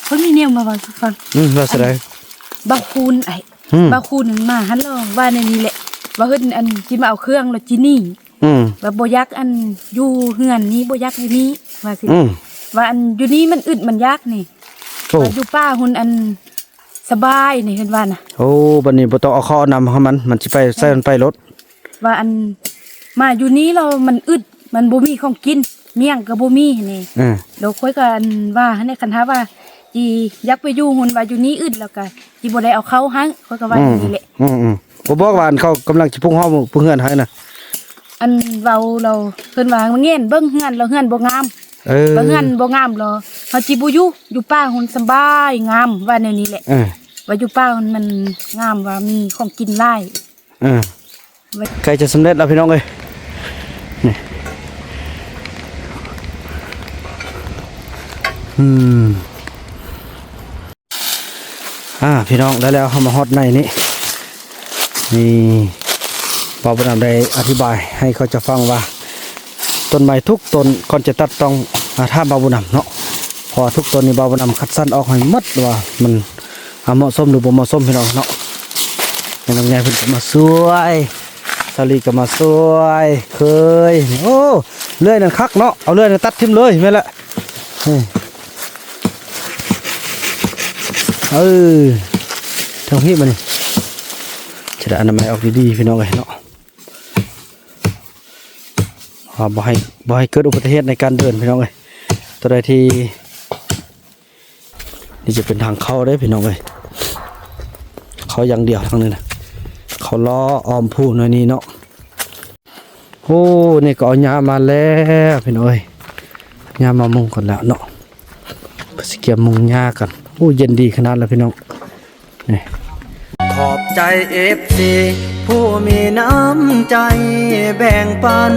ເພິ່ນມີແນວມາເວົ້າສູ່ຟັງ. ອືມ ວ່າຊັ້ນໃດ? ບ່າວຄູນ ອ້າຍ ອືມ ບ່າວຄູນນັ້ນມາຫັ້ນລະ ວ່າແນວນີ້ແຫຼະ ວ່າເພິ່ນ ອັນ ຊິມາເອົາເຄື່ອງລະຈີນີ້. ອືມ ວ່າບໍ່ຢາກ ອັນ ຢູ່ເຮືອນນີ້ ບໍ່ຢາກຢູ່ນີ້ ວ່າຊີ້. ອືມ ວ່າ ອັນ ຢູ່ນີ້ມັນອຶດມັນຢາກນີ້. ໂອ້ ວ່າຢູ່ປ່າພຸ້ນ ອັນ ສະບາຍນີ້ ເພິ່ນວ່ານະ. ໂອ້ ບັດນີ້ບໍ່ຕ້ອງເອົາເຂົ້າເອົານ້ຳໃຫ້ມັນ ມັນຊິໄປໃສ່ມັນໄປໂລດ. ວ່າ ອັນ ມາຢູ່ນີ້ແລ້ວມັນອຶດ ມັນບໍ່ມີຂອງກິນ ໝ້ຽງກໍບໍ່ມີນີ້. ເອີ ແລ້ວຂ້ອຍກໍ ອັນ ວ່າຫັ້ນແຫຼະ ຄັນຖ້າວ່າຊິຢາກໄປຢູ່ຮຸ່ນ ວ່າຢູ່ນີ້ອຶດ ແລ້ວກໍຊິບໍ່ໄດ້ເອົາເຂົ້າໃຫ້ ຂ້ອຍກໍວ່າ ອືມ ຢ່າງນີ້ແຫຼະ. ອືມໆ ບໍ່ບອກວ່າ ອັນ ເຂົາກຳລັງຊິປຸກຫ້ອງປຸກເຮືອນໃຫ້ນະ. ອັນ ເວົ້າແລ້ວເພິ່ນວ່າແງນເບິ່ງເຮືອນແລ້ວເຮືອນບໍ່ງາມ. ເອີ ວ່າເຮືອນບໍ່ງາມແລ້ວເຮົາຊິບໍ່ຢູ່ ຢູ່ປ່າພຸ້ນສະບາຍງາມ ວ່າແນວນີ້ແຫຼະ. ເອີ ວ່າຢູ່ປ່າມັນງາມ ວ່າມີຂອງກິນຫຼາຍ. ເອີ ໃກ້ຈະສຳເລັດແລ້ວພີ່ນ້ອງເອີຍ ນີ້. ອືມ ອ່າ ພີ່ນ້ອງ ໄດ້ແລ້ວ ເຮົາມາຮອດໃນນີ້ ນີ້ ບ່າວບຸນນຳໄດ້ອະທິບາຍໃຫ້ເຂົາເຈົ້າຟັງວ່າ ຕົ້ນໄມ້ທຸກຕົ້ນກ່ອນຈະຕັດຕ້ອງ ອ່າ ຖາມບ່າວບຸນນຳເນາະ ເພາະວ່າທຸກຕົ້ນນີ້ບ່າວບຸນນຳຄັດສັນອອກໃຫ້ໝົດວ່າມັນ ອ່າ ເໝາະສົມຫຼືບໍ່ເໝາະສົມ ພີ່ນ້ອງເນາະ. ແມ່ນ້ອງໃຫຍ່ເພິ່ນກໍມາຊ່ວຍ ສາລີກໍມາຊ່ວຍ ເຄີຍ ໂອ້ ເລື່ອຍນັ້ນຄັກເນາະ ເອົາເລື່ອຍນັ້ນຕັດຖິ້ມເລີຍ ແມ່ນແຫຼະ. ນີ້ ເອີ ທາງພີ້ມານີ້ ຈະໄດ້ອະນາໄມອອກດີໆ ພີ່ນ້ອງເອີຍເນາະ ວ່າບໍ່ໃຫ້ ບໍ່ໃຫ້ເກີດອຸບັດຕິເຫດໃນການເດີນ ພີ່ນ້ອງເອີຍ. ຕົວໃດທີ່ ນີ້ຈະເປັນທາງເຂົ້າເດ້ພີ່ນ້ອງເອີຍ ເຂົ້າຢ່າງດຽວທາງນີ້ນະ ເຂົ້າລໍ້ອ້ອມພູໜ້ອຍນີ້ເນາະ. ໂອ້ ນີ້ກໍເອົາຫຍ້າມາແລ້ວພີ່ນ້ອງເອີຍ ຫຍ້າມາມຸງກັນແລ້ວເນາະ ເພິ່ນຊິກຽມມຸງຫຍ້າກັນ. ໂອ້ ເຢັນດີຂະໜາດແລ້ວພີ່ນ້ອງ. ນີ້ ຂອບໃຈເອັຟຊີຜູ້ມີນ້ຳໃຈແບ່ງປັນ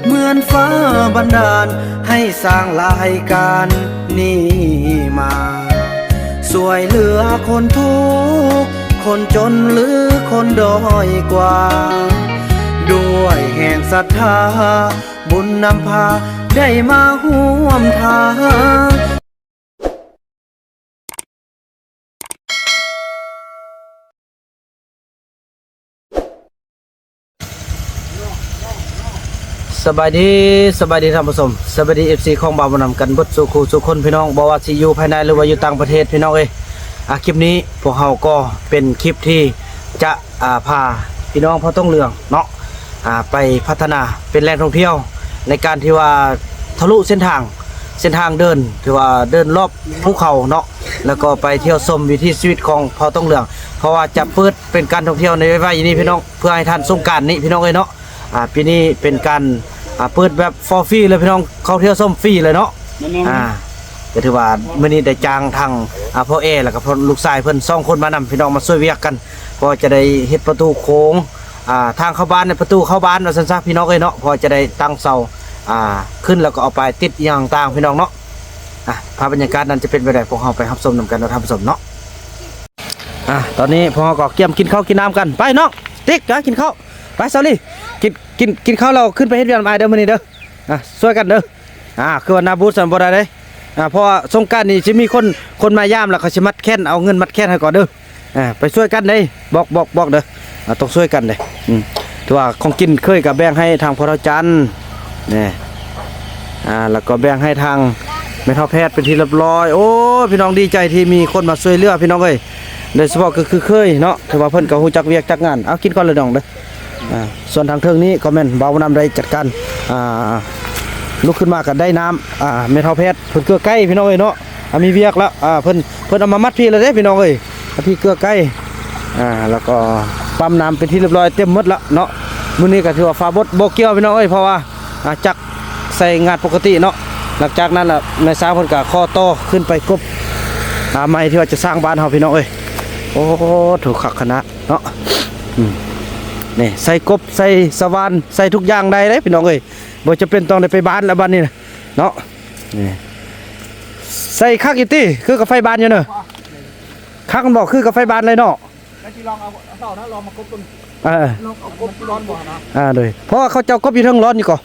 ເໝືອນຟ້າບັນດານໃຫ້ສ້າງລາຍການນີ້ມາ ຊ່ວຍເຫຼືອຄົນທຸກຄົນຈົນ ຫຼືຄົນດ້ອຍກວ່າ ດ້ວຍແຮງສັດທາ ບຸນນຳພາໄດ້ມາຮ່ວມທາງ. ສະບາຍດີ ສະບາຍດີທ່ານຜູ້ຊົມ ສະບາຍດີເອັຟຊີຂອງບ່າວບຸນນຳກັນເບິດສູ່ຄູ່ສູ່ຄົນ ພີ່ນ້ອງ ບໍ່ວ່າຊິຢູ່ພາຍໃນ ຫຼືວ່າຢູ່ຕ່າງປະເທດ ພີ່ນ້ອງເອີຍ. ອ່າ ຄລິບນີ້ພວກເຮົາກໍເປັນຄລິບທີ່ຈະ ອ່າ ພາພີ່ນ້ອງເຜົ່າຕົງເຫຼືອງເນາະ ອ່າ ໄປພັດທະນາເປັນແຫຼ່ງທ່ອງທ່ຽວ ໃນການທີ່ວ່າທະລຸເສັ້ນທາງ ເສັ້ນທາງເດີນ ຖືວ່າເດີນລອບພູເຂົາເນາະ ແລ້ວກໍໄປທ່ຽວຊົມວິຖີຊີວິດຂອງເຜົ່າຕົງເຫຼືອງ ເພາະວ່າຈະເປີດເປັນການທ່ອງທ່ຽວໃນໄວໆນີ້ພີ່ນ້ອງ ເພື່ອໃຫ້ທັນສົງການນີ້ພີ່ນ້ອງເອີຍເນາະ. ອ່າ ປີນີ້ເປັນການ ອ່າ ເປີດແບບຟຣີເລີຍພີ່ນ້ອງ ເຂົ້າທ່ຽວຊົມຟຣີເລີຍເນາະ. ແມ່ນໆ ອ່າ ກໍຖືວ່າມື້ນີ້ໄດ້ຈ້າງທັງ ອ່າ ພໍ່ແອ ແລ້ວກໍພໍ່ ລູກຊາຍເພິ່ນສອງຄົນມານຳ ພີ່ນ້ອງ ມາຊ່ວຍວຽກກັນ ກໍຈະໄດ້ເຮັດປະຕູໂຂງ ອ່າ ທາງເຂົ້າບ້ານ ປະຕູເຂົ້າບ້ານວ່າຊັ້ນຊະ ພີ່ນ້ອງເອີຍເນາະ ເພາະຈະໄດ້ຕັ້ງເສົາ ອ່າ ຂຶ້ນ ແລ້ວກໍເອົາປາຍຕິດອີ່ຫຍັງຕ່າງ ພີ່ນ້ອງເນາະ. ອ່າ ພາບບັນຍາກາດນັ້ນຈະເປັນແບບໃດ ພວກເຮົາໄປຮັບຊົມນຳກັນເນາະທ່ານຜູ້ຊົມເນາະ. ອ່າ ຕອນນີ້ພວກເຮົາກໍກຽມກິນເຂົ້າກິນນ້ຳກັນ ໄປນ້ອງ ຕິກ ກິນເຂົ້າ ໄປ ສາລີ ກິນ ກິນ ກິນເຂົ້າແລ້ວຂຶ້ນໄປເຮັດວຽກນຳອ້າຍເດີມື້ນີ້ເດີ. ອ່າ ຊ່ວຍກັນເດີ. ອ່າ ຄືວ່າໜ້າບູດຊັ້ນບໍ່ໄດ້ເດ້. ອ່າ ເພາະວ່າສົງການນີ້ຊິມີຄົນ ຄົນມາຢາມ ແລ້ວເຂົາຊິມັດແຂນ ເອົາເງິນມັດແຂນໃຫ້ກ່ອນເດີ. ອ່າ ໄປຊ່ວຍກັນເດ້ ບອກ ບອກ ບອກເດີ. ອ່າ ຕ້ອງຊ່ວຍກັນເດ້. ອືມ ຖືວ່າຂອງກິນເຄີຍກໍແບ່ງໃຫ້ທາງພໍ່ເຖົ້າຈັນ ນີ້ ອ່າ ແລ້ວກໍແບ່ງໃຫ້ທາງແມ່ເຖົ້າແພດເປັນທີ່ຮຽບຮ້ອຍ. ໂອ້ ພີ່ນ້ອງດີໃຈທີ່ມີຄົນມາຊ່ວຍເຫຼືອ ພີ່ນ້ອງເອີຍ ໂດຍສະເພາະກໍຄືເຄີຍເນາະ ຖືວ່າເພິ່ນກໍຮູ້ຈັກວຽກຈັກງານ. ເອົາ ກິນກ່ອນເລີຍນ້ອງເດີ. ອ່າ ສ່ວນທາງເທິງນີ້ກໍແມ່ນບ່າວບຸນນຳໄດ້ຈັດການ ອ່າ ລຸກຂຶ້ນມາກໍໄດ້ນ້ຳ ອ່າ ແມ່ເຖົ້າແພດເພິ່ນເກືອໄກ່ ພີ່ນ້ອງເອີຍເນາະ. ອ່າ ມີວຽກແລ້ວ ອ່າ ເພິ່ນ ເພິ່ນເອົາມາມັດພີ້ແລ້ວເດ້ ພີ່ນ້ອງເອີຍ ມັດພີ້ເກືອໄກ່. ອ່າ ແລ້ວກໍປ້ຳນ້ຳເປັນທີ່ຮຽບຮ້ອຍ ເຕັມໝົດແລ້ວເນາະ. ມື້ນີ້ກໍຖືວ່າຟ້າບົດບໍ່ກ່ຽວ ພີ່ນ້ອງເອີຍ ເພາະວ່າ ອ່າ ຈັກໃຊ້ງານປົກກະຕິເນາະ. ຫຼັງຈາກນັ້ນລະ ນາຍຊ່າງເພິ່ນກໍຂໍຕໍ່ຂຶ້ນໄປກົບ ອ່າ ໄມ້ທີ່ວ່າຈະສ້າງບ້ານເຮົາ ພີ່ນ້ອງເອີຍ. ໂອ້ ຖືກຄັກຂະໜາດເນາະ. ອືມ ນີ້ ໃສ່ກົບ ໃສ່ສະຫວ່ານ ໃສ່ທຸກຢ່າງໄດ້ເດ້ ພີ່ນ້ອງເອີຍ ບໍ່ຈຳເປັນຕ້ອງໄດ້ໄປບ້ານແລ້ວບັດນີ້ນະເນາະ. ນີ້ ໃສ່ຄັກອີ່ຕິ ຄືກັບໄຟບ້ານຢູ່ເນີ ຄັກບໍ່ ຄືກັບໄຟບ້ານເລີຍເນາະ. ແລ້ວຊິລອງເອົາເສົານັ້ນລອງມາກົບເບິ່ງ. ເອີ ລອງເອົາກົບຮ້ອນບໍ່ນະ. ອ່າ ໂດຍ ເພາະວ່າເຂົາເຈົ້າກົບຢູ່ເທິງຮ້ອນຢູ່ກໍ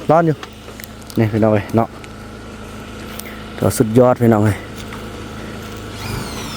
ຮ້ອນຢູ່. ນີ້ ພີ່ນ້ອງເອີຍເນາະ ກໍສຸດຍອດ ພີ່ນ້ອງເອີຍ.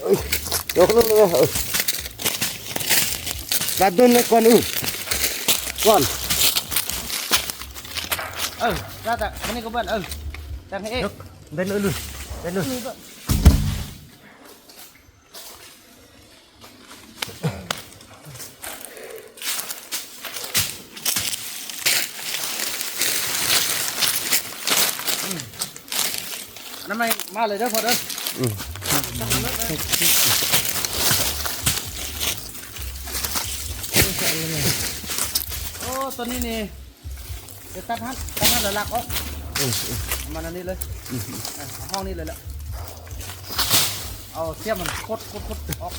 ເອີ ຍົກລົງເລີຍ ເອີ ດັນດົນເລີຍກ່ອນ ເອີ ກ່ອນ ເອີ ຈາດ ອັນນີ້ກໍເບິ່ງ ເອີ ຕັ້ງໃຫ້ເອກ ດັນເລີຍ ດັນເລີຍ. ອັນນັ້ນມາເລີຍເດີພໍ່ເດີ ອືມ ໂອ້ ຕົວນີ້ນີ້ ດຽວຕັດຫັ້ນ ຕັດຫັ້ນແລ້ວລາກອອກ ເອີ ເອີ ປະມານອັນນີ້ເລີຍ ເອີ ເອົາຫ້ອງນີ້ເລີຍແຫຼະ ເອົາສຽມມັນຂົດໆໆອອກ.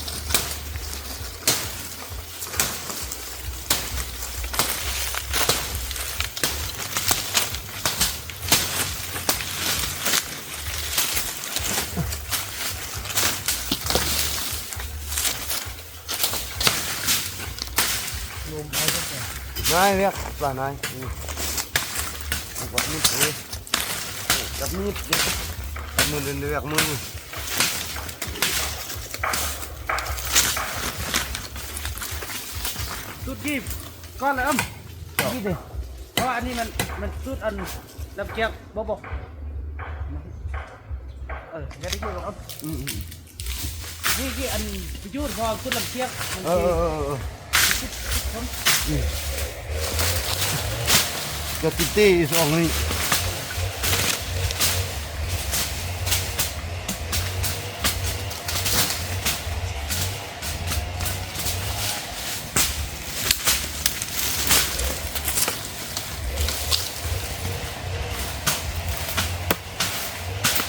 ນາຍວຽກ ປານາຍ ອືມ ກັບມີດ ເອີ ກັບມີດ ກັບມື ເປັນວຽກມື ສູດກີບ ກ່ອນລະອຳ ເຈົ້າ ນີ້ເດ້ ເພາະວ່າອັນນີ້ມັນ ມັນສູດອັນລຳກຽງ ບໍ່ ບໍ່ ເອີ ຢ່າໄດ້ຢູ່ດອກອຳ ອືມ ນີ້ ນີ້ອັນປະໂຫຍດຂອງສູດລຳກຽງ ເອີ ເອີ ເອີ ເອີ ກະຕິເຕສອງນີ້. ເ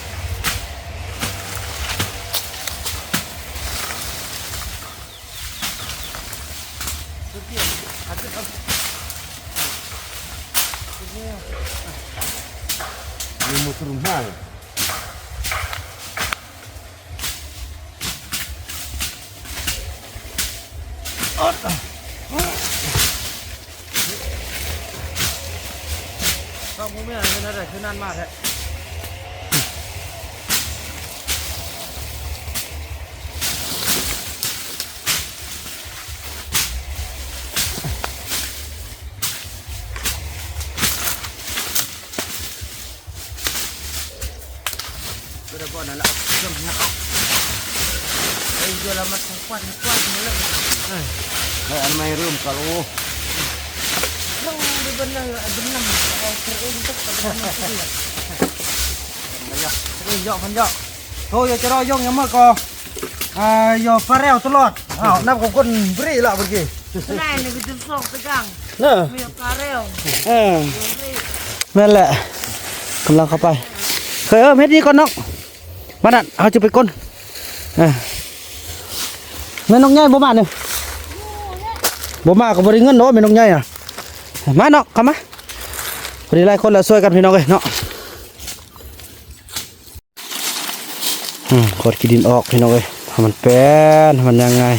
Rumah ke rumah. ເອົາ ບໍ່ແມ່ນ ເປັນແນວໃດຄືນັ້ນມາແທ້? ກໍໄດ້ບໍ່ນັ້ນລະ ເອົາເຄື່ອງເອົາ ເອີ ຢູ່ລະມັນຄວາດຄວາດມາເລີຍ ເອີ ໃຫ້ອັນໃໝ່ເລີ່ມກ່ອນ ໂອ້ ເຮົາໄດ້ເບິ່ງແລ້ວ ເບິ່ງນຳ ເອົາເອງຕົກກັນ ເອີ ເຍາະ ເພິ່ນເຍາະ ໂທ ຢ່າຈະລໍຍົງ ຢ່າມາກໍ ອ່າ ຢູ່ປາແລວຕະຫຼອດ ອ້າວ ນັບກັບຄົນບຣີລະເມື່ອກີ້ ນາຍນີ້ກໍຈະຊອກຕະກາງ ເນາະ ມີປາແລວ ເອີ ແມ່ນແຫຼະ ກຳລັງເຂົ້າໄປ ເຄີຍ ເອີ ເຮັດນີ້ກ່ອນນ້ອງ ມານັ້ນ ເຮົາຈະໄປກົ້ນ ເອີ ແມ່ນົກໃຫຍ່ບໍ່ມານີ້ ບໍ່ມາກໍບໍ່ໄດ້ເງິນດອກ ແມ່ນົກໃຫຍ່ນະ ມານ້ອງ ເຂົ້າມາ ພໍດີຫຼາຍຄົນລະ ຊ່ວຍກັນພີ່ນ້ອງເອີຍເນາະ. ອືມ ກວາດຂີ້ດິນອອກພີ່ນ້ອງເອີຍ ໃຫ້ມັນແປ້ນ ໃຫ້ມັນຍ່າງງ່າຍ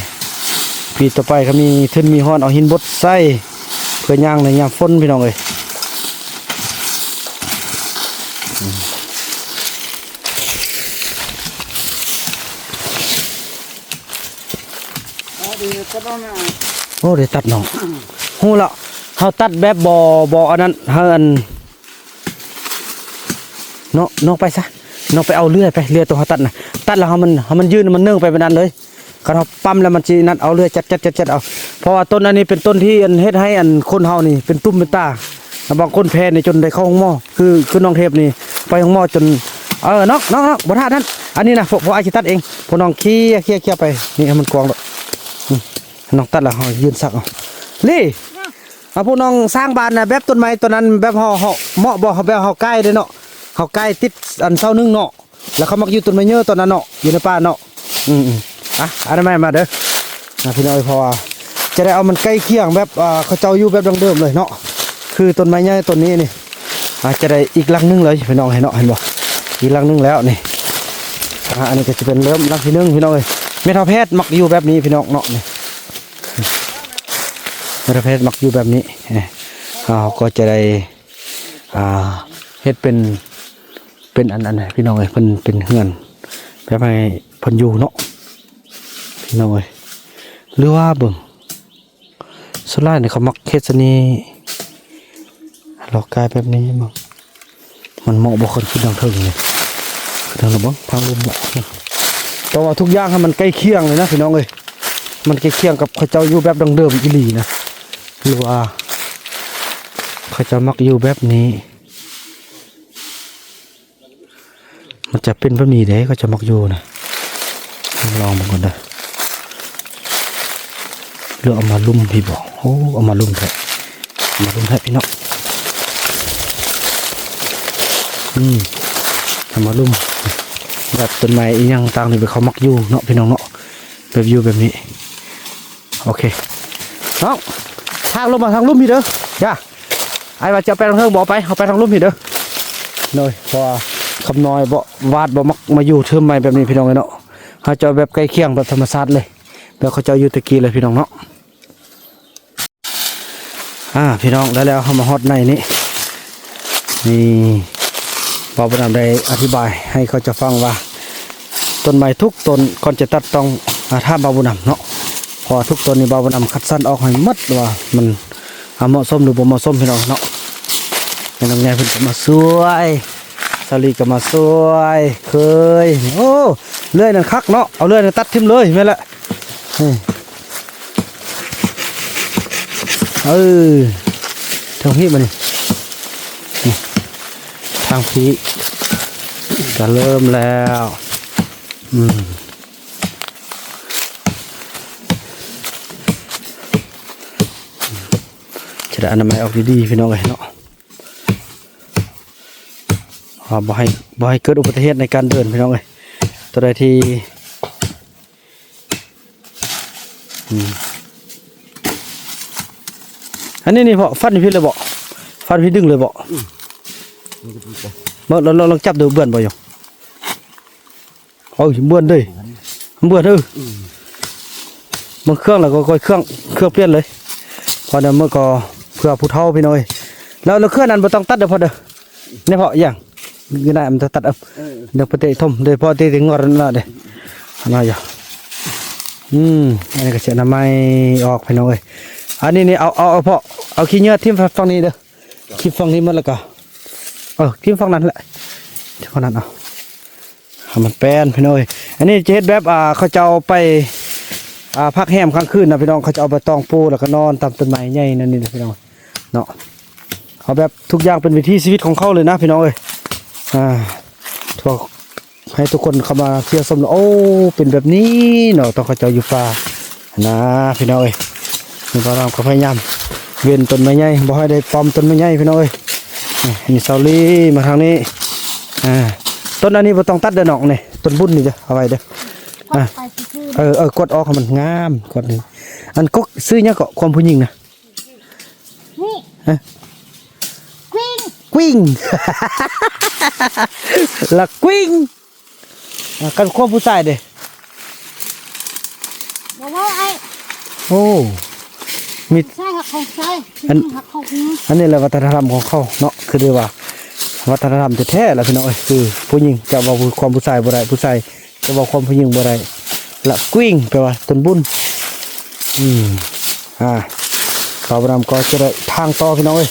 ປີຕໍ່ໄປກໍມີທຶນມີຮອນ ເອົາຫີນບົດໃສ່ ເພື່ອຍ່າງໃນຍາມຝົນພີ່ນ້ອງເອີຍ ອືມ ໂອ້ ໄດ້ຕັດນ້ອງ ຮູ້ແລ້ວ ເຮົາຕັດແບບບໍ່ ບໍ່ອັນນັ້ນ ເຮົາອັນ ເນາະ ນ້ອງໄປຊະ ນ້ອງໄປເອົາເລື່ອຍໄປ ເລື່ອຍຕົວເຮົາຕັດນະ ຕັດແລ້ວໃຫ້ມັນ ໃຫ້ມັນຍືນ ໃຫ້ມັນເນີ່ງໄປເປັນອັນເລີຍ ຄັນເຮົາປ້ຳແລ້ວມັນຊິນັ້ນ ເອົາເລື່ອຍຈັດໆໆໆເອົາ ເພາະວ່າຕົ້ນອັນນີ້ເປັນຕົ້ນທີ່ອັນເຮັດໃຫ້ອັນຄົນເຮົານີ້ເປັນຕຸ່ມເປັນຕາ ລະບາງຄົນແພ້ນີ້ຈົນໄດ້ເຂົ້າໂຮງໝໍ ຄື ຄືນ້ອງເທບນີ້ໄປໂຮງໝໍຈົນ ເອີ ນ້ອງ ນ້ອງ ນ້ອງ ບໍ່ຖ້ານັ້ນ ອັນນີ້ນະ ພວກ ພວກອ້າຍຊິຕັດເອງ ພວກນ້ອງເຄຍ ເຄຍ ເຄຍໄປ ນີ້ໃຫ້ມັນກວ້າງໂລດ ອືມ ນ້ອງຕັດແລ້ວເຮົາຍື່ນສັກເອົາ ລີ ອາ ພວກນ້ອງສ້າງບ້ານນະ ແບບຕົ້ນໄມ້ຕົວນັ້ນ ແບບເຮົາ ເຮົາເໝາະບໍ່ ເຮົາແບບເຮົາກາຍເດ້ເນາະ ເຮົາກາຍຕິດອັນເສົາໜຶ່ງເນາະ ແລ້ວເຂົາມັກຢູ່ຕົ້ນໄມ້ເຍີຕົວນັ້ນເນາະ ຢູ່ໃນປ່າເນາະ ອືມໆ ອາ ອະນາໄມມາເດີ ອາ ພີ່ນ້ອງເອີຍ ເພາະວ່າຈະໄດ້ເອົາມັນໃກ້ຄຽງແບບ ອາ ເຂົາເຈົ້າຢູ່ແບບດັ້ງເດີມເລີຍເນາະ ຄືຕົ້ນໄມ້ໃຫຍ່ຕົ້ນນີ້ນີ້ ອາ ຈະໄດ້ອີກຫຼັງໜຶ່ງເລີຍ ພີ່ນ້ອງເອີຍເນາະ ເຫັນບໍ່ ອີກຫຼັງໜຶ່ງແລ້ວນີ້ ອາ ອັນນີ້ກໍຈະເປັນເລີ່ມຫຼັງທີໜຶ່ງ ພີ່ນ້ອງເອີຍ ແມ່ເຖົ້າແພດມັກຢູ່ແບບນີ້ ພີ່ນ້ອງເນາະ ນີ້ ແມ່ເຖົ້າແພດມັກຢູ່ແບບນີ້ ເຮົາກໍຈະໄດ້ ອ່າ ເຮັດເປັນ ເປັນອັນ ອັນ ພີ່ນ້ອງເອີຍ ເພິ່ນເປັນເຮືອນ ແບບໃຫ້ເພິ່ນຢູ່ເນາະ ພີ່ນ້ອງເອີຍ ຫຼືວ່າເບິ່ງ ສ່ວນຫຼາຍນີ້ເຂົາມັກເຮັດຊະນີ້ ລອກກາຍແບບນີ້ເບິ່ງ ມັນເໝາະບໍ່ ຄັນຂຶ້ນທາງເທິງນີ້ ຂຶ້ນທາງເທິງເບິ່ງ ທາງລຸ່ມເບາະ ແຕ່ວ່າທຸກຢ່າງໃຫ້ມັນໃກ້ຄຽງເລີຍນະ ພີ່ນ້ອງເອີຍ ມັນໃກ້ຄຽງກັບເຂົາເຈົ້າຢູ່ແບບດັ້ງເດີມອີ່ຫຼີນະ ຫຼືວ່າເຂົາເຈົ້າມັກຢູ່ແບບນີ້ ມັນຈະເປັນແບບນີ້ເດ້ ເຂົາເຈົ້າມັກຢູ່ນະ ລອງເບິ່ງກ່ອນເດີ ຫຼືເອົາມາລຸ່ມພີ້ບໍ ໂອ້ ເອົາມາລຸ່ມແທ້ ເອົາມາລຸ່ມແທ້ພີ່ນ້ອງ ອືມ ເອົາມາລຸ່ມ ແບບຕົ້ນໄມ້ອີ່ຫຍັງຕ່າງນີ້ ເຂົາມັກຢູ່ເນາະ ພີ່ນ້ອງເນາະ ແບບຢູ່ແບບນີ້ ໂອເຄ ນ້ອງ ທາງລົງມາທາງລຸ່ມພີ້ເດີ ຢ່າ ອ້າຍວ່າຈະເອົາໄປທາງເທິງ ບໍ່ເອົາໄປ ເອົາໄປທາງລຸ່ມພີ້ເດີ ໂດຍ ເພາະວ່າຄຳນ້ອຍບໍ່ ວາດບໍ່ມັກມາຢູ່ເທີມໃໝ່ແບບນີ້ ພີ່ນ້ອງເອີຍເນາະ ເຮົາຈະເອົາແບບໃກ້ຄຽງແບບທຳມະຊາດເລີຍ ແບບເຂົາເຈົ້າຢູ່ແຕ່ກີ້ເລີຍ ພີ່ນ້ອງເນາະ. ອ່າ ພີ່ນ້ອງ ແລ້ວ ແລ້ວເຮົາມາຮອດໃນນີ້ ນີ້ ບ່າວບຸນນຳໄດ້ອະທິບາຍໃຫ້ເຂົາເຈົ້າຟັງວ່າ ຕົ້ນໄມ້ທຸກຕົ້ນກ່ອນຈະຕັດຕ້ອງ ອາ ຖາມບ່າວບຸນນຳເນາະ ເພາະວ່າທຸກຕົ້ນນີ້ບ່າວບຸນນຳຄັດສັນອອກໃຫ້ໝົດວ່າມັນ ອາ ເໝາະສົມຫຼືບໍ່ເໝາະສົມ ພີ່ນ້ອງເນາະ. ແມ່ນ້ອງໃຫຍ່ເພິ່ນກໍມາຊ່ວຍ ສາວລີກໍມາຊ່ວຍ ເຄີຍ ໂອ້ ເລື່ອຍນັ້ນຄັກເນາະ ເອົາເລື່ອຍນັ້ນຕັດຖິ້ມເລີຍ ແມ່ນລະ ນີ້ ເອີ ທາງພີ້ມານີ້ ນີ້ ທາງພີ້ກໍເລີ່ມແລ້ວ ອືມ ຈະໄດ້ອະນາໄມອອກດີໆ ພີ່ນ້ອງເອີຍເນາະ ວ່າບໍ່ໃຫ້ ບໍ່ໃຫ້ເກີດອຸບັດຕິເຫດໃນການເດີນ ພີ່ນ້ອງເອີຍ ຕົວໃດທີ່ ອືມ ອັນນີ້ນີ້ພໍ່ ຟັນຢູ່ພີ້ເລີຍບໍ? ຟັນຢູ່ພີ້ດຶງເລີຍບໍ? ອືມ ນີ້ກໍດີກວ່າ ເບິ່ງ ລອງ ລອງ ລອງຈັບດູ ເບືອນບໍ່ຢູ່? ເອົາ ເບືອນເດ້ ເບືອນເດີ. ເບິ່ງເຄື່ອງແລ້ວກໍຄ່ອຍເຄື່ອງ ເຄື່ອງປ່ຽນເລີຍ ເພາະນັ້ນມັນກໍເພື່ອຜູ້ເຖົ້າ ພີ່ນ້ອງເອີຍ. ແລ້ວ ແລ້ວເຄື່ອງນັ້ນບໍ່ຕ້ອງຕັດເດີພໍ່ເດີ ນີ້ເພາະຫຍັງ? ຢູ່ໃນມັນຈະຕັດເອົາ ເອີ ດຽວໄປເຕະຖົມ ໂດຍເພາະເຕະງວດນັ້ນນະເດ້ ອັນນັ້ນຢູ່. ອືມ ອັນນີ້ກໍຊິອະນາໄມອອກ ພີ່ນ້ອງເອີຍ. ອັນນີ້ນີ້ ເອົາ ເອົາ ເອົາເພາະ ເອົາຂີ້ເຫຍື້ອຖິ້ມຝັ່ງນີ້ເດີ ຖິ້ມຝັ່ງນີ້ໝົດ ແລ້ວກໍ ເອີ ຖິ້ມຝັ່ງນັ້ນແຫຼະ ຖິ້ມຝັ່ງນັ້ນ ເອົາ ໃຫ້ມັນແປນ ພີ່ນ້ອງເອີຍ. ອັນນີ້ຈະເຮັດແບບ ອ່າ ເຂົາເຈົ້າໄປ ອ່າ ພັກແຮມຄ້າງຄືນນະ ພີ່ນ້ອງ ເຂົາຈະເອົາໃບຕອງປູ ແລ້ວກໍນອນຕາມຕົ້ນໄມ້ໃຫຍ່ນັ້ນນີ້ນະ ພີ່ນ້ອງເນາະ. ເອົາແບບທຸກຢ່າງເປັນວິຖີຊີວິດຂອງເຂົາເລີຍນະ ພີ່ນ້ອງເອີຍ. ອ່າ ທົ່ວ ໃຫ້ທຸກຄົນເຂົ້າມາທ່ຽວຊົມ ໂອ້ ເປັນແບບນີ້ເນາະ ຕອນເຂົາເຈົ້າຢູ່ປ່ານະ ພີ່ນ້ອງເອີຍ. ນີ້ບ່າວນຳກໍພະຍາຍາມເວັ້ນຕົ້ນໄມ້ໃຫຍ່ ບໍ່ໃຫ້ໄດ້ປ້ອມຕົ້ນໄມ້ໃຫຍ່ ພີ່ນ້ອງເອີຍ. ນີ້ ມີສາວລີມາທາງນີ້ ອ່າ ຕົ້ນອັນນີ້ບໍ່ຕ້ອງຕັດເດີນ້ອງ ນີ້ຕົ້ນບຸນນີ້ເດີ ເອົາໄວ້ເດີ. ອ່າ ໄປຊື່ໆ ເອີ ເອີ ກົດອອກໃຫ້ມັນງາມ ກົດນີ້. ອັນກົກ ຊື່ຫຍັງເກາະ ຄວາມຜູ້ຍິງນະ? ນີ້ ຮະ? ກວິ້ງ ກວິ້ງ ລະກວິ້ງ. ອ່າ ກັນຄວາມຜູ້ຊາຍເດ້ ບໍ່ເວົ້າອ້າຍ. ໂອ້ ມີ ຊາຍຮັກຂອງຊາຍ ອັນ ຜູ້ຍິງຮັກຂອງຜູ້ຍິງ. ອັນນີ້ແຫຼະວັດທະນະທຳຂອງເຂົາເນາະ ຄືໄດ້ວ່າວັດທະນະທຳແທ້ໆລະ ພີ່ນ້ອງເອີຍ. ຄືຜູ້ຍິງຈະເວົ້າຄວາມຜູ້ຊາຍບໍ່ໄດ້ ຜູ້ຊາຍ ຈະເວົ້າຄວາມຜູ້ຍິງບໍ່ໄດ້. ລະກວິ້ງ ແປວ່າຕົ້ນບຸນ. ອືມ ອ່າ ບ່າວບຸນນຳກໍຈະໄດ້ທາງຕໍ່ ພີ່ນ້ອງເອີຍ.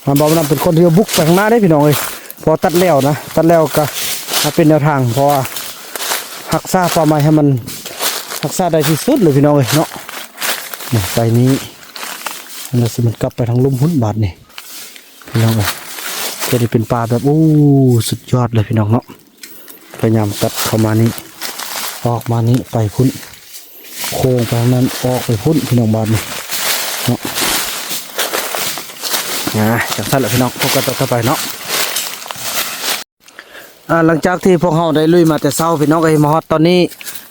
ອ່າ ບ່າວບຸນນຳເປັນຄົນທີ່ບຸກໄປຂ້າງໜ້າເດ້ ພີ່ນ້ອງເອີຍ. ພໍຕັດແລ້ວນະ ຕັດແລ້ວກໍມາເປັນແນວທາງ ເພາະວ່າຮັກສາປ່າໄມ້ໃຫ້ມັນ ຮັກສາໄດ້ທີ່ສຸດເລີຍ ພີ່ນ້ອງເອີຍເນາະ. ນີ້ ໄປນີ້ ແລ້ວຊິມັນກັບໄປທາງລຸ່ມພຸ້ນບາດນີ້ ພີ່ນ້ອງເອີຍ. ຈະໄດ້ເປັນປ່າແບບ ໂອ້ ສຸດຍອດເລີຍ ພີ່ນ້ອງເນາະ. ພະຍາຍາມຕັດເຂົ້າມານີ້ ອອກມານີ້ ໄປພຸ້ນ ໂຄ້ງໄປທາງນັ້ນ ອອກໄປພຸ້ນ ພີ່ນ້ອງ ບາດນີ້ເນາະ. ອ່າ ຈັ່ງຊັ້ນລະ ພີ່ນ້ອງ ພົບກັນຕອນຕໍ່ໄປເນາະ. ອ່າ ຫຼັງຈາກທີ່ພວກເຮົາໄດ້ລຸຍມາແຕ່ເຊົ້າ ພີ່ນ້ອງເອີຍ ມາຮອດຕອນນີ້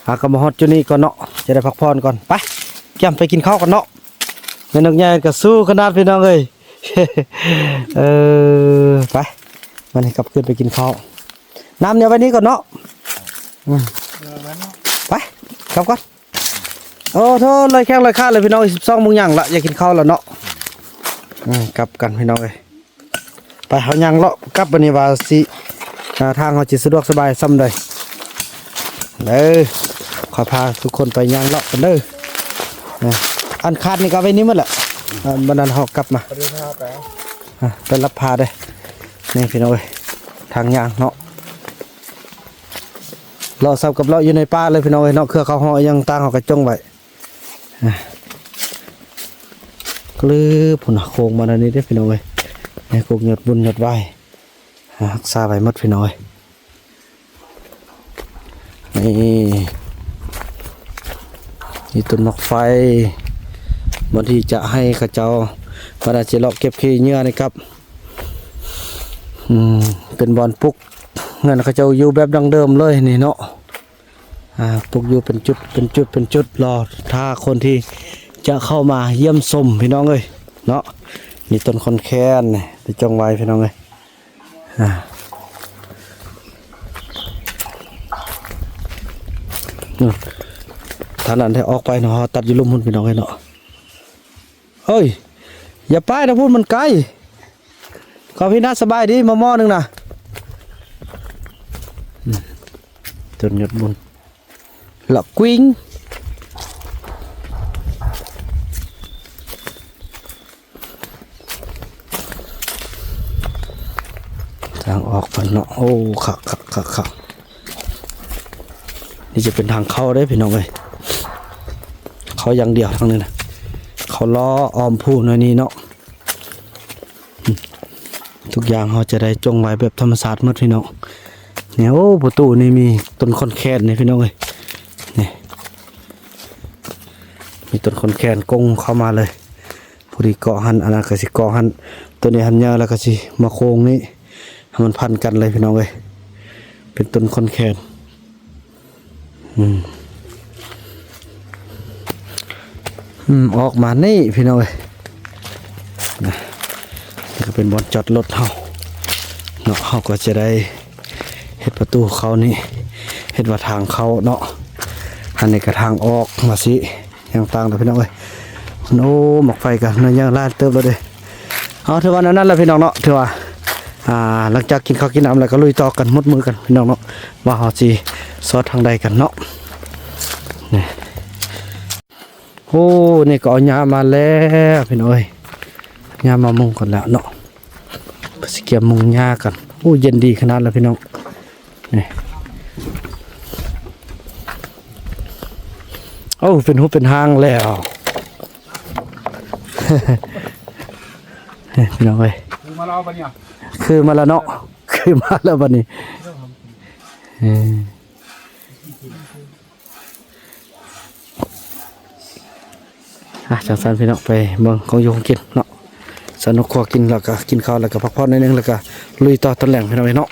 ອ່າ ກໍມາຮອດຈຸດນີ້ກ່ອນເນາະ ຈະໄດ້ພັກຜ່ອນກ່ອນ. ໄປ ກຽມໄປກິນເຂົ້າກັນເນາະ. ແມ່ນົກໃຫຍ່ກໍສູ້ຂະໜາດ ພີ່ນ້ອງເອີຍ. ເອີ ໄປ ມານີ້ ກັບຄືນໄປກິນເຂົ້າ. ນ້ຳນີ້ໄວ້ນີ້ກ່ອນເນາະ. ອືມ ໄປ ກັບກ່ອນ. ໂອ້ໂທ້ ລອຍແຂ້ງລອຍຂາເລີຍ ພີ່ນ້ອງເອີຍ. ສິບສອງໂມງຫຍັງລະ ຢາກກິນເຂົ້າລະເນາະ. ອືມ ກັບກັນ ພີ່ນ້ອງເອີຍ. ໄປ ເຮົາຍ່າງເລາະກັບ ບາດນີ້ວ່າຊິ ອ່າ ທາງເຮົາຊິສະດວກສະບາຍສ່ຳໃດ. ເດີ ຂໍພາທຸກຄົນໄປຍ່າງເລາະກັນເດີ. ອ່າ ອັນຄາດນີ້ກໍໄວ້ນີ້ໝົດແຫຼະ. ອ່າ ບັດນັ້ນເຮົາກັບມາ ໄປລັບຜ້າເດີ. ນີ້ ພີ່ນ້ອງເອີຍ ທາງຍ່າງເນາະ ເລາະສັບກັບເລາະຢູ່ໃນປ່າເລີຍ ພີ່ນ້ອງເອີຍເນາະ. ເຄືອເຂົາເຮົາຫຍັງຕ່າງເຮົາກໍຈົ່ງໄວ້. ອ່າ ກະລືບພຸ້ນນະ ໂຄ້ງມາແນວນີ້ເດ້ ພີ່ນ້ອງເອີຍ. ໃນກົກຍອດບຸນຍອດຫວ້າຍ ອ່າ ຮັກສາໄວ້ໝົດ ພີ່ນ້ອງເອີຍ. ນີ້ ມີຕົ້ນໝາກໄຟ ບ່ອນທີ່ຈະໃຫ້ເຂົາເຈົ້າ ເພິ່ນອາດຊິເລາະເກັບຂີ້ເຫຍື້ອນີ້ກັບ ອືມ ເປັນບ່ອນປຸກເຮືອນເຂົາເຈົ້າຢູ່ແບບດັ້ງເດີມເລີຍນີ້ເນາະ. ອ່າ ປຸກຢູ່ເປັນຈຸດ ເປັນຈຸດ ເປັນຈຸດ ລໍຖ້າຄົນທີ່ຈະເຂົ້າມາຢ້ຽມຊົມ ພີ່ນ້ອງເອີຍເນາະ. ມີຕົ້ນຄອນແຄນໄດ້ຈົ່ງໄວ້ ພີ່ນ້ອງເອີຍ. ອ່າ ທາງນັ້ນໄດ້ອອກໄປເນາະ ເຮົາຕັດຢູ່ລຸ່ມພຸ້ນ ພີ່ນ້ອງເອີຍເນາະ. ເອີຍ ຢ່າໄປນະພຸ້ນ ມັນໄກ. ເຂົ້າພີ້ນະ ສະບາຍດີ ໝໍໜຶ່ງນະ. ອືມ ຕົ້ນຍອດບຸນ ລະກວິ້ງ. ທາງອອກເພິ່ນເນາະ. ໂອ້ ຄັກໆໆໆ. ນີ້ຈະເປັນທາງເຂົ້າເດ້ ພີ່ນ້ອງເອີຍ. ເຂົ້າຢ່າງດຽວທາງນີ້ນະ. ເຂົ້າລໍ້ອ້ອມພູໜ້ອຍນີ້ເນາະ. ອືມ ທຸກຢ່າງເຮົາຈະໄດ້ຈົ່ງໄວ້ແບບທຳມະຊາດໝົດ ພີ່ນ້ອງ. ນີ້ ໂອ້ ປະຕູນີ້ມີຕົ້ນຄອນແຄນນີ້ ພີ່ນ້ອງເອີຍ. ນີ້ ມີຕົ້ນຄອນແຄນກົງເຂົ້າມາເລີຍ. ພໍດີເກາະຫັ້ນ ອັນນັ້ນກໍຊິເກາະຫັ້ນ. ໂຕນີ້ຫັ້ນຍາວ ແລ້ວກໍຊິມາໂຄ້ງນີ້ ໃຫ້ມັນພັນກັນເລີຍ ພີ່ນ້ອງເອີຍ. ເປັນຕົ້ນຄອນແຄນ. ອືມ ອືມ ອອກມານີ້ ພີ່ນ້ອງເອີຍ. ນະ ນີ້ກໍເປັນບ່ອນຈອດລົດເຮົາ. ເນາະ ເຮົາກໍຈະໄດ້ເຮັດປະຕູເຂົ້ານີ້ ເຮັດວ່າທາງເຂົ້າເນາະ ອັນນີ້ກໍທາງອອກວ່າຊີ້ ຫຍັງຕ່າງເດີພີ່ນ້ອງເອີຍ. ໂອ້ ໝາກໄຟກໍໜ້ອຍໃຫຍ່ຫຼາຍເຕີບແລ້ວເດ້. ເອົາ ຖືວ່າແນວນັ້ນແຫຼະພີ່ນ້ອງເນາະ ຖືວ່າ ອ່າ ຫຼັງຈາກກິນເຂົ້າກິນນ້ຳແລ້ວກໍລຸຍຕໍ່ກັນໝົດມື້ກັນພີ່ນ້ອງເນາະ ວ່າເຮົາຊິຊອດທາງໃດກັນເນາະ ນີ້. ໂອ້ ນີ້ກໍເອົາຫຍ້າມາແລ້ວພີ່ນ້ອງເອີຍ ຫຍ້າມາມຸງກັນແລ້ວເນາະ ເພິ່ນຊິກຽມມຸງຫຍ້າກັນ. ໂອ້ ເຢັນດີຂະໜາດແລ້ວພີ່ນ້ອງ ນີ້. ໂອ້ ເປັນຮູບເປັນຮ່າງແລ້ວ ນີ້ພີ່ນ້ອງເອີຍ ຄືມາແລ້ວບັດນີ້ ຄືມາແລ້ວເນາະ ຄືມາແລ້ວບັດນີ້ ເອີ. ອ່ະ ຈັ່ງຊັ້ນພີ່ນ້ອງ ໄປເບິ່ງຂອງຢູ່ຂອງກິນເນາະ. ສາວນົກຄົວກິນແລ້ວກໍກິນເຂົ້າ ແລ້ວກໍພັກຜ່ອນໜ້ອຍໜຶ່ງ ແລ້ວກໍລຸຍຕໍ່ຕອນແລງພີ່ນ້ອງເອີຍເນາະ.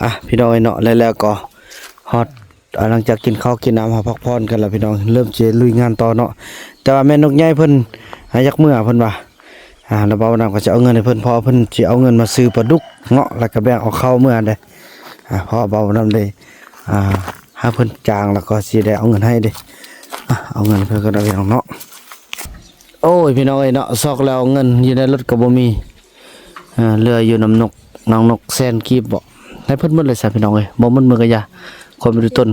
ອ່ະ ພີ່ນ້ອງເອີຍເນາະ ແລ້ວ ແລ້ວກໍຮອດ ອ່າ ຫຼັງຈາກກິນເຂົ້າກິນນ້ຳ ເຮົາພັກຜ່ອນກັນແລ້ວພີ່ນ້ອງ ເລີ່ມຈະລຸຍງານຕໍ່ເນາະ. ແຕ່ວ່າແມ່ນົກໃຫຍ່ເພິ່ນ ອ່າ ຢາກເມືອ ເພິ່ນວ່າ ອ່າ ແລ້ວບ່າວນຳກໍຈະເອົາເງິນໃຫ້ເພິ່ນ ເພາະວ່າເພິ່ນຊິເອົາເງິນມາຊື້ປາດຸກເນາະ ແລ້ວກໍແບ່ງເອົາເຂົ້າເມືອໄດ້. ອ່າ ເພາະວ່າບ່າວນຳໄດ້ ອ່າ ໃຫ້ເພິ່ນຈ້າງ ແລ້ວກໍຊິໄດ້ເອົາເງິນໃຫ້ເດ້. ອ່າ ເອົາເງິນໃຫ້ເພິ່ນກໍໄດ້ພີ່ນ້ອງເນາະ. ໂອ້ຍ ພີ່ນ້ອງເອີຍເນາະ ຊອກແລ້ວເງິນຢູ່ໃນລົດກໍບໍ່ມີ ອ່າ ເຫຼືອຢູ່ນຳນົກ ນາງນົກແສນກີບບໍ ໃຫ້ເພິ່ນໝົດເລີຍຊະພີ່ນ້ອງເອີຍ. ບໍ່ໝົດມື້ກໍຢ່າ ຄວາມເປັນຕົນ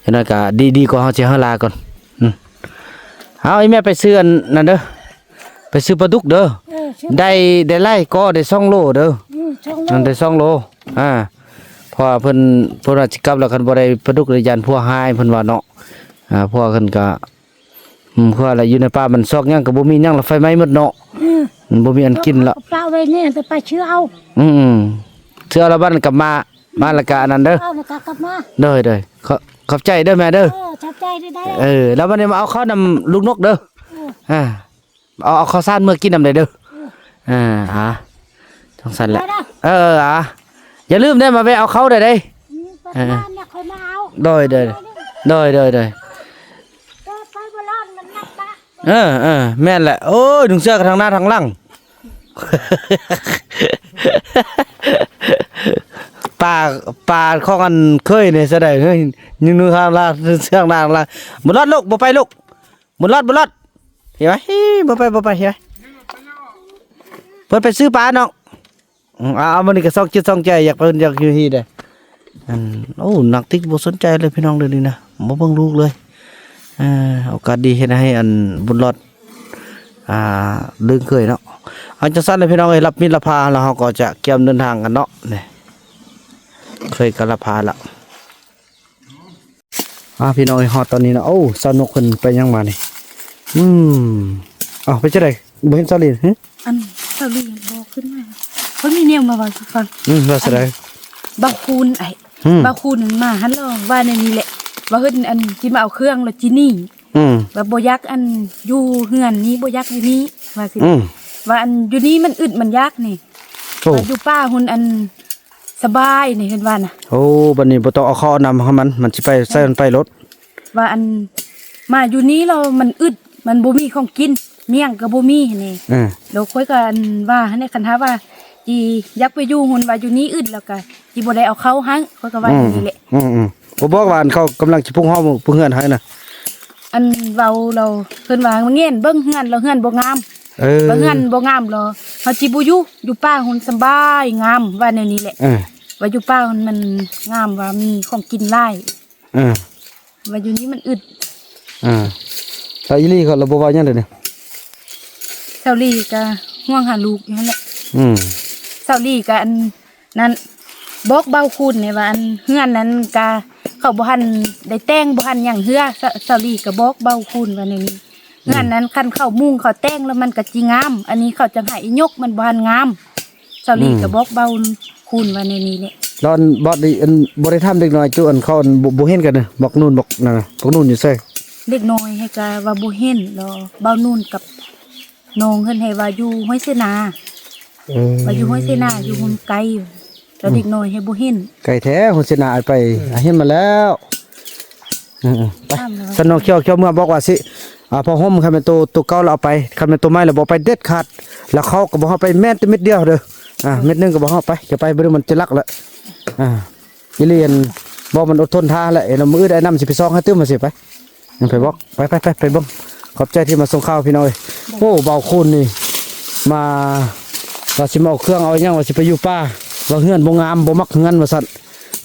ຢ່າງໜ້ອຍກໍດີ ດີກວ່າເຮົາຊິໃຫ້ລາກ່ອນ. ອືມ ເອົາ ອີ່ແມ່ໄປຊື້ອັນນັ້ນເດີ ໄປຊື້ປາດຸກເດີ. ເອີ ຊື້ ໄດ້ ໄດ້ຫຼາຍກໍໄດ້ສອງໂລເດີ. ອືມ ສອງໂລ ນັ້ນໄດ້ສອງໂລ. ອ່າ ເພາະວ່າເພິ່ນ ເພິ່ນວ່າຊິກັບແລ້ວ ຄັນບໍ່ໄດ້ປາດຸກແລ້ວຢ້ານຜົວຮ້າຍ ເພິ່ນວ່າເນາະ. ອ່າ ຜົວເພິ່ນກໍ ອືມ ຄືວ່າລະ ຢູ່ໃນປ່າມັນຊອກຫຍັງກໍບໍ່ມີຫຍັງລະ ໄຟໄໝ້ໝົດເນາະ. ອືມ ມັນບໍ່ມີອັນກິນລະ ເອົາປາໄວ້ນີ້ ແຕ່ໄປຊື້ເອົາ. ອືມໆ ຊື້ເອົາລະ ບັດນັ້ນກັບມາ ມາລະກະອັນນັ້ນເດີ. ເອົາລະກະກັບມາ. ໂດຍໆ ຂອບ ຂອບໃຈເດີແມ່ເດີ. ເອີ ຂອບໃຈເດີ. ເອີ ລະບັດນີ້ມາເອົາເຂົ້ານຳລູກນົກເດີ. ເອີ ອ່າ ເອົາ ເອົາເຂົ້າສານເມືອກິນນຳໄດ້ເດີ. ເອີ ອ່າ ອ່າ ຈັ່ງຊັ້ນແຫຼະ. ໄດ້ເດີ. ເອີ ອ່າ ຢ່າລືມເດີ ມາແວະເອົາເຂົ້າໄດ້ເດ້. ອືມ ເອີ ປະທານນະ ຄ່ອຍມາເອົາ. ໂດຍ ໂດຍ ໂດຍ ໂດຍ ໂດຍ ໂດຍ. ເອີ ໄປບໍ່ລອດມັນໜັກປະ. ເອີ ເອີ ແມ່ນແຫຼະ. ໂອ້ຍ ນຸ່ງເສື້ອກັນທາງໜ້າທາງຫຼັງ. ປາ ປາຂອງອັນເຄີຍນີ້ຊະໃດ ເຮີ້ຍ ຍັງນຸ່ງທາງໜ້າ ເສື້ອທາງໜ້າທາງຫຼັງ. ບໍ່ລອດລູກ ບໍ່ໄປລູກ. ບຸນລອດ ບຸນລອດ ເຫັນໄໝ? ບໍ່ໄປ ບໍ່ໄປ ເຫັນໄໝ? ເພິ່ນໄປຊື້ປານ້ອງ. ອືມ ເອົາ ເອົາ ມື້ນີ້ກໍສ່ອງຈິດສ່ອງໃຈ ຢາກໄປ ຢາກຢູ່ພີ້ເດ້. ອັນ ໂອ້ ນັກຕິກບໍ່ສົນໃຈເລີຍພີ່ນ້ອງ ດຽວນີ້ນະ ບໍ່ເບິ່ງລູກເລີຍ. ເອີ ໂອກາດດີເຮັດໃຫ້ອັນບຸນລອດ ອ່າ ລຶ້ງເຄີຍເນາະ. ເອົາ ຈັ່ງຊັ້ນແຫຼະພີ່ນ້ອງເອີຍ ລັບມິດລັບພາແລ້ວ ເຮົາກໍຈະກຽມເດີນທາງກັນເນາະ. ນີ້ ເຄີຍກັບລັບພາແລ້ວ. ອ່າ ພີ່ນ້ອງເອີຍ ຮອດຕອນນີ້ນະ. ໂອ້ ສາວນົກເພິ່ນໄປຫຍັງມານີ້? ອືມ ເອົ້າ ເປັນຈັ່ງໃດ ບໍ່ເຫັນສາວລີ? ຫຶ ອັນສາວລີບໍ່ຂຶ້ນມາ ຂ້ອຍມີແນວມາເວົ້າສູ່ຟັງ. ອືມ ວ່າຊັ້ນໃດ? ບ່າວຄູນ ອ້າຍ ອືມ ບ່າວຄູນມາຫັ້ນລະ ວ່າແນວນີ້ແຫຼະ ວ່າເພິ່ນ ອັນ ຊິມາເອົາເຄື່ອງລະຈິໜີ. ອືມ ວ່າບໍ່ຢາກ ອັນ ຢູ່ເຮືອນນີ້ ບໍ່ຢາກຢູ່ນີ້ ວ່າຊີ້. ອືມ ວ່າ ອັນ ຢູ່ນີ້ມັນອຶດມັນຢາກນີ້. ໂອ້ ວ່າຢູ່ປ່າພຸ້ນ ອັນ ສະບາຍນີ້ເພິ່ນວ່ານະ. ໂອ້ ບັດນີ້ບໍ່ຕ້ອງເອົາເຂົ້າເອົານ້ຳໃຫ້ມັນ ມັນຊິໄປໃສມັນໄປໂລດ. ວ່າ ອັນ ມາຢູ່ນີ້ແລ້ວມັນອຶດ ມັນບໍ່ມີຂອງກິນ ໝ້ຽງກໍບໍ່ມີຫັ້ນນີ້. ເອີ ແລ້ວຂ້ອຍກໍ ອັນ ວ່າຫັ້ນແຫຼະ ຄັນຖ້າວ່າຊິຢາກໄປຢູ່ຮຸ່ນ ວ່າຢູ່ນີ້ອຶດ ແລ້ວກໍຊິບໍ່ໄດ້ເອົາເຂົ້າໃຫ້ ຂ້ອຍກໍວ່າ ອືມ ຢ່າງນີ້ແຫຼະ. ອືມໆ ບໍ່ບອກວ່າ ອັນ ເຂົາກຳລັງຊິປຸກຫ້ອງປຸກເຮືອນໃຫ້ນະ. ອັນ ເວົ້າແລ້ວເພິ່ນວ່າ ມາແງນເບິ່ງເຮືອນແລ້ວເຮືອນບໍ່ງາມ. ເອີ ວ່າເຮືອນບໍ່ງາມແລ້ວ ເຮົາຊິບໍ່ຢູ່ ຢູ່ປ່າພຸ້ນສະບາຍງາມ ວ່າແນວນີ້ແຫຼະ. ເອີ ວ່າຢູ່ປ່າມັນງາມ ວ່າມີຂອງກິນຫຼາຍ. ເອີ ວ່າຢູ່ນີ້ມັນອຶດ. ເອີ ແລ້ວອີ່ຫຼີເຂົາລະບໍ່ເວົ້າຫຍັງເລີຍນີ້? ສາວລີກໍຫ່ວງຫາລູກຢູ່ຫັ້ນແຫຼະ. ອືມ ສາວລີກໍ ອັນ ນັ້ນ ບອກບ່າວຄູນນີ້ວ່າ ອັນ ເຮືອນນັ້ນກະເຂົາບໍ່ທັນໄດ້ແຕ່ງ ບໍ່ທັນຫຍັງເທື່ອ. ສາ ສາວລີກໍບອກບ່າວຄູນວ່າແນວນີ້ ອືມ ເຮືອນນັ້ນຄັນເຂົາມຸງເຂົາແຕ່ງແລ້ວມັນກໍຈິງາມ ອັນນີ້ເຂົາຈັ່ງໃຫ້ອີ່ຍົກ ມັນບໍ່ທັນງາມ. ສາວລີ ອືມ ກໍບອກບ່າວຄູນວ່າແນວນີ້ແຫຼະ. ແລ້ວອັນ ບອກດີ ອັນ ບໍ່ໄດ້ຖາມເດັກນ້ອຍຈຸ ອັນ ເຂົາ ອັນ ບໍ່ ບໍ່ເຫັນກັນ ບັກນູນ ບັກນັ້ນນະ ບັກນູນຢູ່ໃສ? ເດັກນ້ອຍໃຫ້ກະວ່າບໍ່ເຫັນ ແລ້ວບ່າວນູນກັບ ນ້ອງເພິ່ນໃຫ້ວ່າຢູ່ຫ້ວຍເສນາ. ເອີ ວ່າຢູ່ຫ້ວຍເສນາ ຢູ່ຮຸ່ນໄກ ແລ້ວເດັກນ້ອຍໃຫ້ບໍ່ເຫັນ. ໄກແທ້ ຫ້ວຍເສນາ ອ້າຍໄປ ອ້າຍເຫັນມາແລ້ວ. ເອີໆ ໄປ ສາວນ້ອງຂຽວ ຂຽວເມືອບອກວ່າຊິ ອ່າ ຜ້າຫົ່ມ ຄັນແມ່ນໂຕ ໂຕເກົ່າລະເອົາໄປ ຄັນແມ່ນໂຕໃໝ່ລະບໍ່ເອົາໄປເດັດຂາດ ລະເຂົ້າກໍບໍ່ເອົາໄປແມ້ແຕ່ເມັດດຽວເດີ. ອ່າ ເມັດໜຶ່ງກໍບໍ່ຮອດ ໄປ ຈະໄປບໍ່ໄດ້ ມັນຈະລັກລະ ອ່າ ອີ່ຫຼີ່ ບອກມັນອົດທົນຖ້າແຫຼະ ເອີ ມື້ອື່ນອ້າຍນຳຊິໄປຊອກໃຫ້ຕື່ມວ່າຊິໄປ ໄປບອກ ໄປ ໄປ ໄປ ໄປເບິ່ງ ຂອບໃຈທີ່ມາສົ່ງຂ່າວພີ່ນ້ອງເອີຍ. ໂອ້ ບ່າວຄູນນີ້ ມາ ວ່າຊິມາເອົາເຄື່ອງເອົາຫຍັງ ວ່າຊິໄປຢູ່ປ່າ ວ່າເຮືອນບໍ່ງາມ ບໍ່ມັກເຮືອນວ່າຊັ້ນ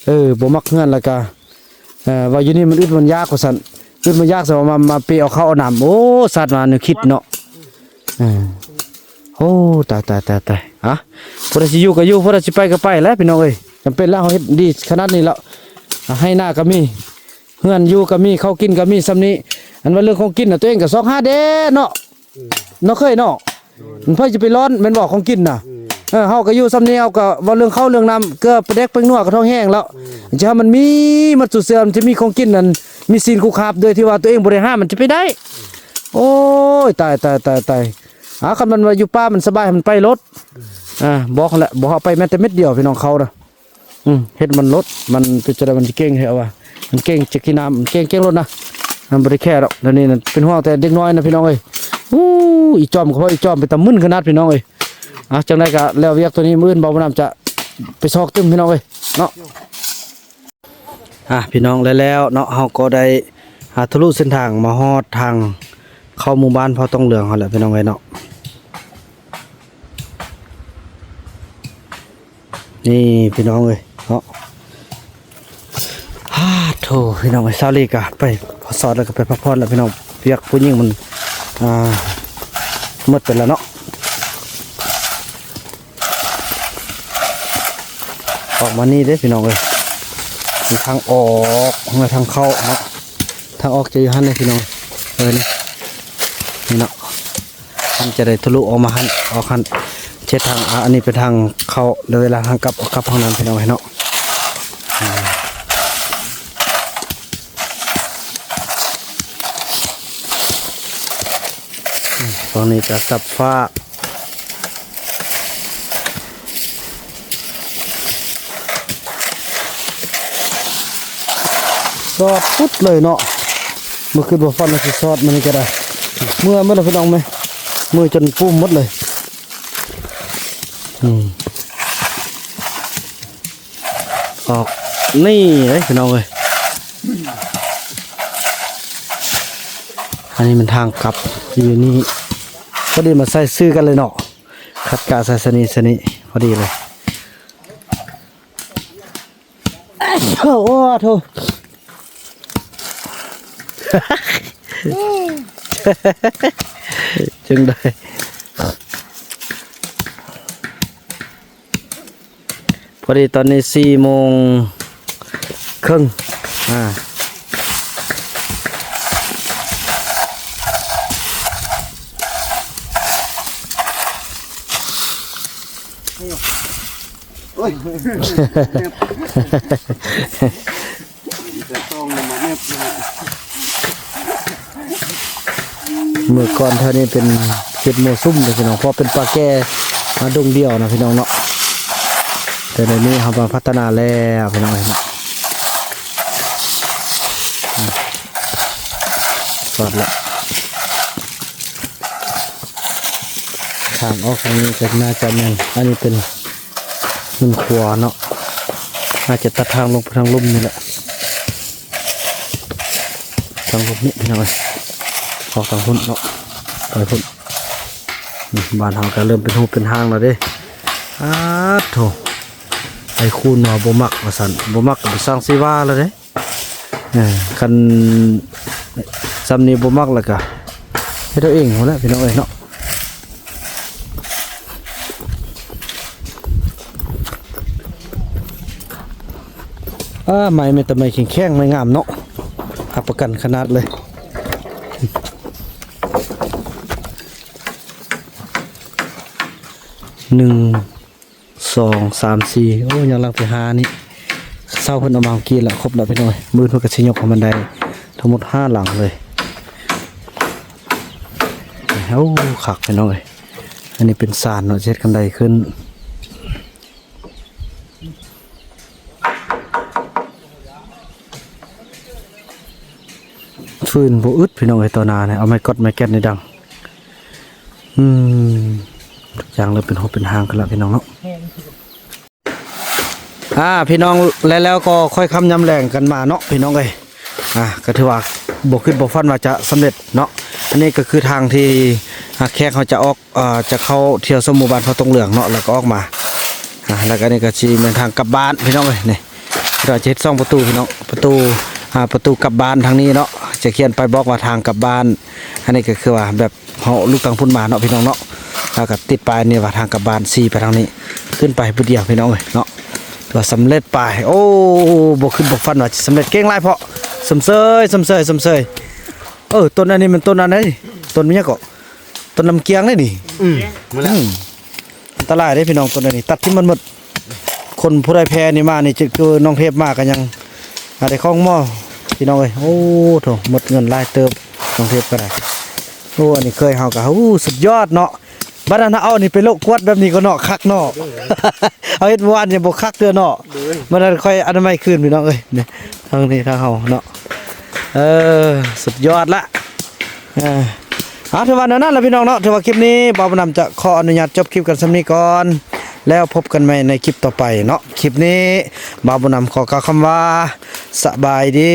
ເອີ ບໍ່ມັກເຮືອນ ແລ້ວກະ ເອີ ວ່າຢູ່ນີ້ມັນອຶດມັນຢາກວ່າຊັ້ນ ອຶດມັນຢາກ ສະວ່າມາ ມາເປເອົາເຂົ້າເອົານ້ຳ ໂອ້ ຊາດມາແນວຄິດເນາະ ເອີ ໂອ້ ຕາຍ ຕາຍ ຕາຍ ຕາຍ ອະ ຜູ້ໃດຊິຢູ່ກໍຢູ່ ຜູ້ໃດຊິໄປກໍໄປແຫຼະພີ່ນ້ອງເອີຍ ຈຳເປັນແລ້ວ ເຮົາເຮັດດີຂະໜາດນີ້ແລ້ວ ອະ ໄຮ່ນາກໍມີ ເຮືອນຢູ່ກໍມີ ເຂົ້າກິນກໍມີຊ່ຳນີ້ ອັນວ່າເລື່ອງຂອງກິນນະ ຕົວເອງກໍຊອກຫາແດ່ເນາະ ເນາະເຄີຍເນາະ ມັນໃຜຊິໄປຮ້ອນແມ່ນບໍ່ ຂອງກິນນະ ເອີ ເຮົາກໍຢູ່ຊ່ຳນີ້ ເຮົາກໍເວົ້າເລື່ອງເຂົ້າເລື່ອງນ້ຳ ເກືອປາແດກແປ້ງນົວກໍທ້ອງແຫ້ງແລ້ວ ຈະໃຫ້ມັນມີໝົດສູ່ເຊື່ອ ມັນຈະມີຂອງກິນນັ້ນ ມີຊີ້ນຄູຄາບ ໂດຍທີ່ວ່າຕົວເອງບໍ່ໄດ້ຫາ ມັນຈະໄປໄດ້ ໂອ້ຍ ຕາຍ ຕາຍ ຕາຍ ຕາຍ ອາ ຄັນມັນວ່າຢູ່ປ່າມັນສະບາຍ ໃຫ້ມັນໄປໂລດ ອາ ບອກຫັ້ນແຫຼະ ບໍ່ເອົາໄປແມ້ແຕ່ເມັດດຽວ ພີ່ນ້ອງເຂົານະ ອືມ ເຮັດມັນໂລດ ມັນເປັນຈັ່ງໃດ ມັນຊິເກັ່ງແທ້ວ່າ ມັນເກັ່ງຈະກິນນ້ຳ ເກັ່ງ ເກັ່ງໂລດນະ ມັນບໍ່ໄດ້ແຄດອກ ດຽວນີ້ນະ ເປັນຫ່ວງແຕ່ເດັກນ້ອຍນະ ພີ່ນ້ອງເອີຍ. ອູ້ ອີຈອມກໍພໍອີຈອມ ເປັນຕາມຶນຂະໜາດ ພີ່ນ້ອງເອີຍ. ອ່າ ຈັ່ງໃດກໍແລ້ວວຽກໂຕນີ້ ມື້ອື່ນບ່າວບຸນນຳຈະໄປຊອກຕື່ມ ພີ່ນ້ອງເອີຍເນາະ. ອ່າ ພີ່ນ້ອງ ແລ້ວໆເນາະ ເຮົາກໍໄດ້ ອ່າ ທະລຸເສັ້ນທາງມາຮອດທາງເຂົ້າໝູ່ບ້ານເຜົ່າຕອງເຫຼືອງເຮົາແລ້ວ ພີ່ນ້ອງເອີຍເນາະ. ນີ້ພີ່ນ້ອງເອີຍເນາະ ຮາໂທ ພີ່ນ້ອງເອີຍ ສາວລີກະໄປພໍດສອດແລ້ວກະໄປພັກຜ່ອນແລ້ວພີ່ນ້ອງ ວຽກຜູ້ຍິງມັນ ອ່າ ໝົດໄປແລ້ວເນາະ. ອອກມານີ້ເດ້ພີ່ນ້ອງເອີຍ ມີທາງອອກ ແລະ ທາງເຂົ້າເນາະ ທາງອອກຈະຢູ່ຫັ້ນເດ້ພີ່ນ້ອງເອີຍ ນີ້ ນີ້ເນາະ. ມັນຈະໄດ້ທະລຸອອກມາຫັ້ນ ອອກຫັ້ນ ເຮັດທາງ ອາ ອັນນີ້ເປັນທາງເຂົ້າ ແລ້ວເວລາທາງກັບ ອອກກັບທາງນັ້ນ ພີ່ນ້ອງເອີຍເນາະ. ອາ ຝັ່ງນີ້ກະສັບຟ້າ ສອດປຸດເລີຍເນາະ ບໍ່ຄິດບໍ່ຝັນວ່າຊິສອດມື້ນີ້ກະໄດ້ ເມື່ອຍໝົດແລ້ວພີ່ນ້ອງເອີຍ ເມື່ອຍຈົນປຸ້ມໝົດເລີຍ. ອືມ ອອກນີ້ເດ້ພີ່ນ້ອງເອີຍ ອັນນີ້ມັນທາງກັບ ຢູ່ນີ້ ພໍດີມາໃສ່ຊື່ກັນເລີຍເນາະ ຂັດກະໃສ່ຊະນີ້ຊະນີ້ ພໍດີເລີຍ. ໂອ້ໂທ ຈັ່ງໃດ ພໍດີຕອນນີ້ສີ່ໂມງເຄິ່ງ ອາ ໂອ້ຍ ເມື່ອກ່ອນແຖວນີ້ເປັນເຂດມົ້ວສຸມເດ້ພີ່ນ້ອງ ເພາະເປັນປ່າແກ່ ອ່າ ດົງດຽວນະພີ່ນ້ອງເນາະ ແຕ່ດຽວນີ້ເຮົາມາພັດທະນາແລ້ວພີ່ນ້ອງເອີຍເນາະ. ອືມ ສອດລະ ທາງອອກທາງນີ້ກໍໜ້າຈະແມ່ນ ອັນນີ້ເປັນ ເປັນຂົວເນາະ ອາດຈະຕັດທາງລົງໄປທາງລຸ່ມນີ້ແຫຼະ ທາງລຸ່ມນີ້ພີ່ນ້ອງເອີຍ ອອກທາງພຸ້ນເນາະ ໄປພຸ້ນ. ນີ້ ບ້ານເຮົາກໍເລີ່ມເປັນຮູບເປັນຮ່າງແລ້ວເດ້ ອາໂທ ໄອ້ຄູນວ່າບໍ່ມັກວ່າຊັ້ນ ບໍ່ມັກກໍບໍ່ຊ່າງຊິວ່າແລ້ວເດ້. ເອີ ຄັນຊ່ຳນີ້ບໍ່ມັກແລ້ວກະເຮັດເອົາເອງພຸ້ນແຫຼະພີ່ນ້ອງເອີຍເນາະ. ອາ ໄມ້ມີແຕ່ໄມ້ແຂງໆ ໄມ້ງາມເນາະ ຮັບປະກັນຂະໜາດເລີຍ. ໜຶ່ງ ສອງ ສາມ ສີ່ ໂອ້ ຍັງຫຼັງທີຫ້ານີ້ ເຊົ້າເພິ່ນເອົາມາເມື່ອກີ້ລະ ຄົບລະພີ່ນ້ອງເອີຍ. ມື້ອື່ນເພິ່ນກໍຊິຍົກໃຫ້ມັນໄດ້ທັງໝົດຫ້າຫຼັງເລີຍ. ໂອ້ ຄັກພີ່ນ້ອງເອີຍ. ອັນນີ້ເປັນຊານເນາະ ຊິເຮັດຄັນໄດຂຶ້ນ. ຟືນບໍ່ອຶດພີ່ນ້ອງເອີຍ ຕໍ່ໜ້ານີ້ ເອົາໄມ້ກອດໄມ້ແກັດນີ້ດັງ. ອືມ ທຸກຢ່າງເລີ່ມເປັນຮູບເປັນຮ່າງກັນລະພີ່ນ້ອງເນາະ. ແຮງ ອ່າ ພີ່ນ້ອງ ແລະ ແລ້ວກໍຄ່ອຍຄ່ຳຍາມແລງກັນມາເນາະ ພີ່ນ້ອງເອີຍ. ອ່າ ກໍຖືວ່າບໍ່ຄິດບໍ່ຝັນວ່າຈະສຳເລັດເນາະ. ອັນນີ້ກໍຄືທາງທີ່ ອ່າ ແຂກເຮົາຈະອອກ ເອີ ຈະເຂົ້າທ່ຽວຊົມໝູ່ບ້ານເຜົ່າຕົງເຫຼືອງເນາະ ແລ້ວກໍອອກມາ. ອ່າ ແລ້ວກໍນີ້ກໍຊິແມ່ນທາງກັບບ້ານ ພີ່ນ້ອງເອີຍ. ນີ້ ເຮົາຈະເຮັດສອງປະຕູ ພີ່ນ້ອງ ປະຕູ ອ່າ ປະຕູກັບບ້ານທາງນີ້ເນາະ ຈະຂຽນປ້າຍບອກວ່າທາງກັບບ້ານ. ອັນນີ້ກໍຄືວ່າແບບ ເຮົາລຸກທາງພຸ້ນມາເນາະ ພີ່ນ້ອງເນາະ. ແລ້ວກໍຕິດປ້າຍນີ້ວ່າທາງກັບບ້ານ ຊີ້ໄປທາງນີ້ ຂຶ້ນໄປຜູ້ດຽວ ພີ່ນ້ອງເອີຍເນາະ. ຖືວ່າສຳເລັດໄປ. ໂອ້ ບໍ່ຄິດບໍ່ຝັນວ່າຈະສຳເລັດ. ເກັ່ງຫຼາຍເພາະ ຊົມເຊີຍ ຊົມເຊີຍ ຊົມເຊີຍ. ເອີ ຕົ້ນອັນນີ້ມັນຕົ້ນອັນໃດ? ຕົ້ນຫຍັງເກາະ? ຕົ້ນນ້ຳກຽງເດ້ນີ້. ອືມ ອືມ ອັນຕະລາຍເດ້ ພີ່ນ້ອງ ຕົ້ນອັນນີ້ ຕັດຖິ້ມມັນໝົດ. ຄົນຜູ້ໃດແຜ່ນີ້ມານີ້ ຈະຄືນ້ອງເທບມາກໍຍັງ ອ່າ ໄດ້ຂອງໝໍ ພີ່ນ້ອງເອີຍ. ໂອ້ໂຖ ໝົດເງິນຫຼາຍເຕີບ ນ້ອງເທບກໍໄດ້. ໂອ້ ອັນນີ້ເຄີຍເຮົາກໍ ໂອ້ ສຸດຍອດເນາະ. ບັດນັ້ນເຮົາເອົານີ້ໄປໂລະກວດແບບນີ້ກໍເນາະ ຄັກເນາະ. ເຮົາເຮັດເມື່ອວານນີ້ບໍ່ຄັກເທື່ອເນາະ. ໂດຍ ບັດນັ້ນຄ່ອຍອະນາໄມຄືນ ພີ່ນ້ອງເອີຍ. ນີ້ ທາງນີ້ທາງເຮົາເນາະ. ເອີ ສຸດຍອດລະ. ເອີ ເອົາ ຖືວ່າແນວນັ້ນລະ ພີ່ນ້ອງເນາະ. ຖືວ່າຄລິບນີ້ບ່າວບຸນນຳຈະຂໍອະນຸຍາດຈົບຄລິບກັນສ່ຳນີ້ກ່ອນ ແລ້ວພົບກັນໃໝ່ໃນຄລິບຕໍ່ໄປເນາະ. ຄລິບນີ້ບ່າວບຸນນຳຂໍກ່າວຄຳວ່າ ສະບາຍດີ.